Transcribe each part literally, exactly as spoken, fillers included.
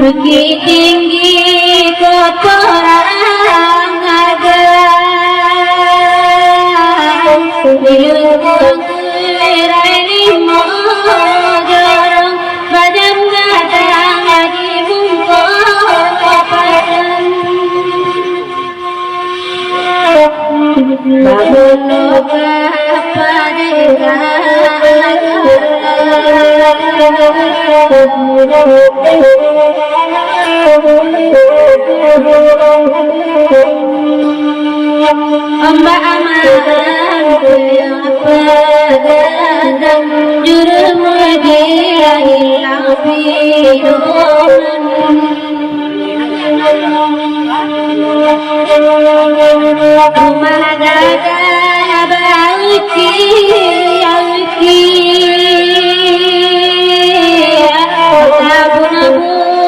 Bukik Tinggi kotorang agang, di lingkuang Kuirai limo jorong, badan gadang di muko padang. Ombak aman, juru mulia hilang pidoman. Rumah gadang bauki-auki, tabun bungo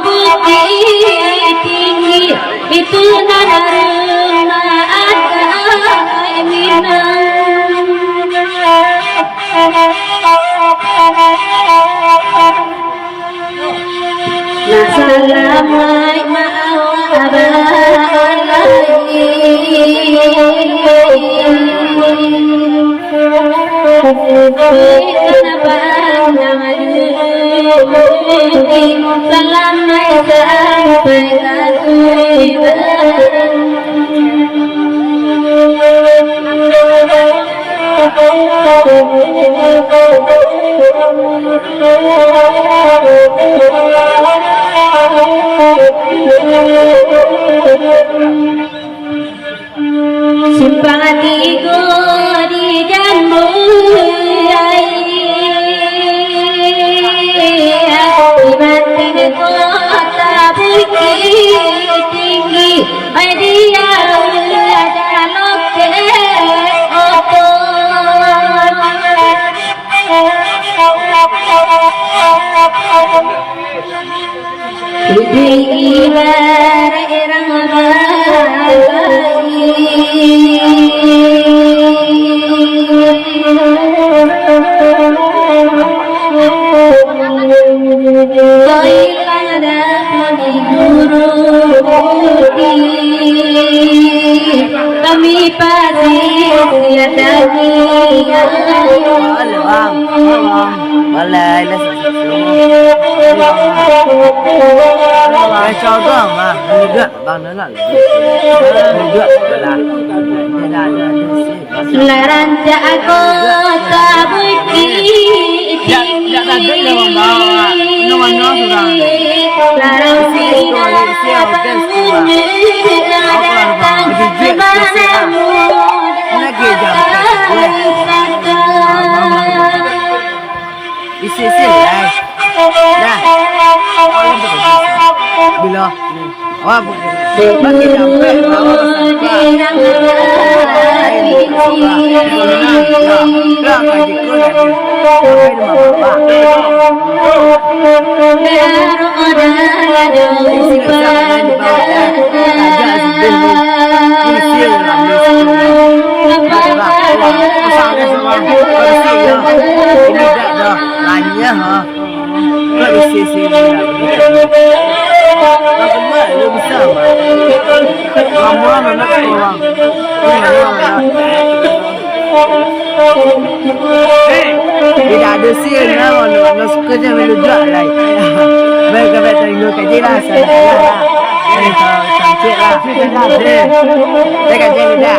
Bukik Tinggi, itu nan rumah adat Minang. Nak salamaik ma awak balai. Ikan pandang, salamaik sampai ka tujuan. Simpang tigo di Jambuai, di Banten kota Bukik Tinggi. Ai, di Arua ado lokek oto. Di ibarat rang balai. Kami pasti siap. Halo, Bang. Halo, Bang. Balai lah, sasuk. Kacau, Bang. Ah, mudah, Bang, dah lah. Mudah, dah lah. Dah, dah, dah, dah. Lah rancak kota Bukik Tinggi. Larang sila bangun datang. Isi, isi, eh. Dah. Bilo. Wah, bagi dapat, bawa sampai. Lain, sampai. Dah, dah, kaji ko dah. Sampai rumah bapak. Isi, isi, isi, isi, isi, isi, isi, isi, isi, isi, isi, isi, isi, isi, isi, Kak, isi, isi, isi. Aku buat, aku bisa, Bang. Lama, Bang, nak sekolah. Tidak ada sih, nah, mana, mana suka je melujak, like. Baik, baik, baik, tengok kerja lah, salah, salah lah. Eh, cantik lah. Eh, saya kerja ni dah.